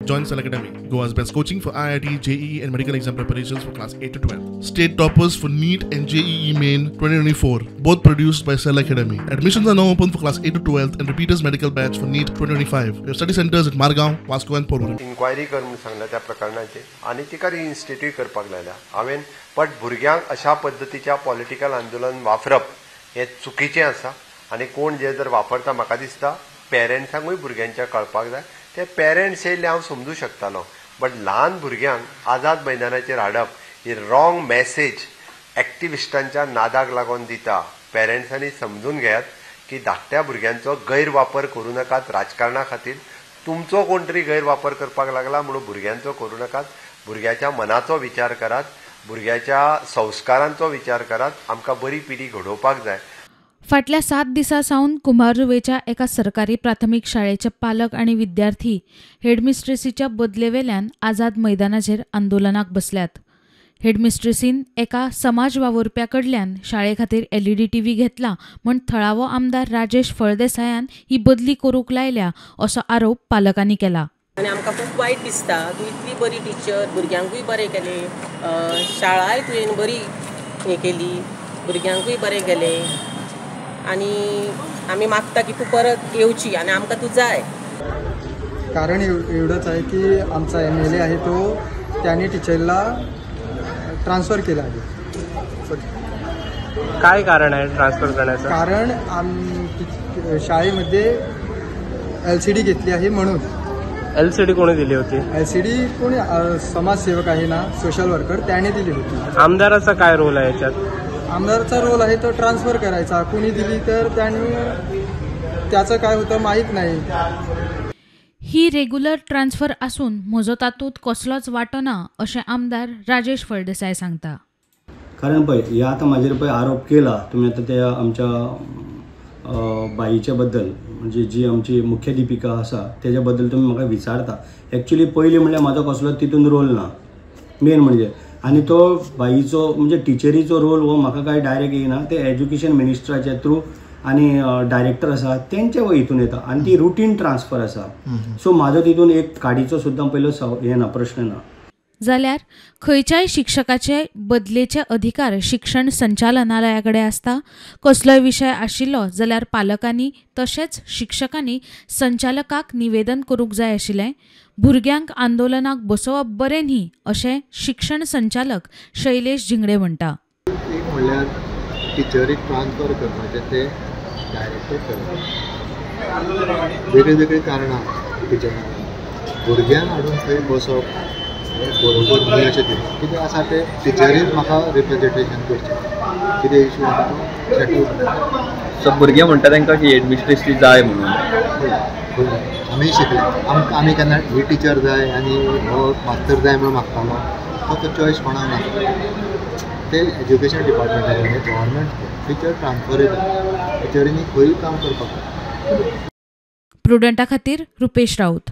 Join Cell Academy, Goa's best coaching for IIT, JEE and medical exam preparations for class 8 to 12. State toppers for NEET and JEE Main 2024, both produced by Cell Academy. Admissions are now open for class 8 to 12 and repeaters medical batch for NEET 2025. We have study centers at Margao, Vasco and Porvorim. Inquiry कर म्हणून सांगला त्या प्रकरणाचेर आनी तिका रिइन्स्टिट्यूट करपाक लायल्या हांवें. बट भुरग्यांक अशा पद्दतीच्या पॉलिटिकल आंदोलन वापरप हें चुकीचें आसा आनी कोण जे जर वापरता म्हाका दिसता पेरंट्सांकूय भुरग्यांच्या कळपाक जाय. ते पेरंट्स येयल्ले हांव समजू शकतालो, बट ल्हान भुरग्यांक आझाद मैदानाचेर हाडप ही रॉंग मॅसेज एक्टिविस्टांच्या नादाक लागून दिता. पेरंट्सांनी समजून घेयात की धाकट्या भुरग्यांचो गैरवापर करूं नाकात राजकारणा खातीर. तुमचो कोण तरी गैरवापर करपाक लागला म्हणून भुरग्यांचो करूं नाकात. भुरग्याच्या मनाचो विचार करात, भुरग्याच्या संस्कारांचो विचार करात. आमकां बरी पिढी घडोवपाक जाय. फाटल्या 7 दिसां सावन कुंभारजुवेच्या एका सरकारी प्राथमीक शाळेचे पालक आनी विद्यार्थी हेडमिस्ट्रेसीच्या बदलेवेल्यान आझाद मैदानाचेर आंदोलनाक बसल्यात. हेडमिस्ट्रेसीन एका समाज वावुरप्या कडल्यान शाळे खातीर एलईडी टीव्ही घेतला म्हूण थळावो आमदार राजेश फळदेसायान ही बदली करूंक लायल्या असो आरोप पालकांनी केला. आनी आमकां खूब वायट दिसता, तूं इतली बरी टिचर, भुरग्यांकूय बरें केलें, शाळाय तुवें बरी हें केली, भुरग्यांकूय बरें केलें आनी आमी मागता की तूं परत येवची आनी आमकां तूं जाय. कारण एवढंच आहे की आमचा MLA आहे तो त्यांनी टीचरला ट्रान्सफर केला आहे. काय कारण आहे ट्रान्सफर करण्याचं? कारण शाळेमध्ये LCD घेतली आहे म्हणून. LCD कोणी दिली होती? LCD कोणी समाजसेवक आहे ना, सोशल वर्कर, त्याने दिली होती. आमदाराचा काय रोल आहे याच्यात? आमदारचा रोल आहे तो ट्रान्सफर करायचा. कोणी दिली तर त्यांनी त्याचं काय होतं माहीत नाही. ही रेग्युलर ट्रान्सफर आसून म्हजो तातूंत कसलोच वांटो ना अशें आमदार राजेश फळदेसाय सांगता. कारण पळय हे आतां म्हाजेर पळय आरोप केला तुमी आतां त्या आमच्या बाईच्या बद्दल, म्हणजे जी आमची मुख्याध्यापिका आसा तेज्या बद्दल तुमी म्हाका विचारता. एक्चुली पयलीं म्हणल्यार म्हाजो कसलो तितून रोल ना मेन म्हणजे, आनी तो बाईचो म्हणजे टिचरीचो रोल हो म्हाका कांय डायरेक्ट येयना, ते एज्युकेशन मिनिस्टराच्या थ्रू आनी डायरेक्टर आसा तेंच्या हितून येता आनी ती रुटीन ट्रान्सफर आसा. सो म्हाजो तितून एक काडीचो सुद्दां पयलो हें ना, प्रश्न ना. जाल्यार खंयच्याय शिक्षकाचे बदलेचे अधिकार शिक्षण संचालनालया कडेन आसता. कसलोय विशय आशिल्लो जाल्यार पालकांनी तशेंच शिक्षकांनी संचालकाक निवेदन करूंक जाय आशिल्लें. भुरग्यांक आंदोलनाक बसोवप बरें न्ही अशें शिक्षण संचालक शैलेश झिंगडे म्हणटा. एक म्हणल्यार टिचरीक ट्रान्सफर करपाचें ते डायरेक्टर करता. वेगळी वेगळी कारणां टिचरांक भुरग्यांक हाडून थंय बसप बरोबर न्ही अशें दिसता. कितें आसा तें टिचरीन म्हाका रिप्रेजेंटेशन करचें, कितें इशू आसा तो सेटल करता. सो भुरगे म्हणटा तांकां की हेडमिस्ट्रेस जाय म्हणून. आमी शिकले, आमी केन्ना ही टिचर जाय आनी हो मास्तर जाय म्हणून मागतालो, तो चॉयस कोणाक नासता. ते एज्युकेशन डिपार्टमेंटान गव्हर्मेंट टिचर ट्रान्सफर येता, टिचरींनी खंयूय काम करपाक जाय. प्रुडंटा खातीर रुपेश राऊत.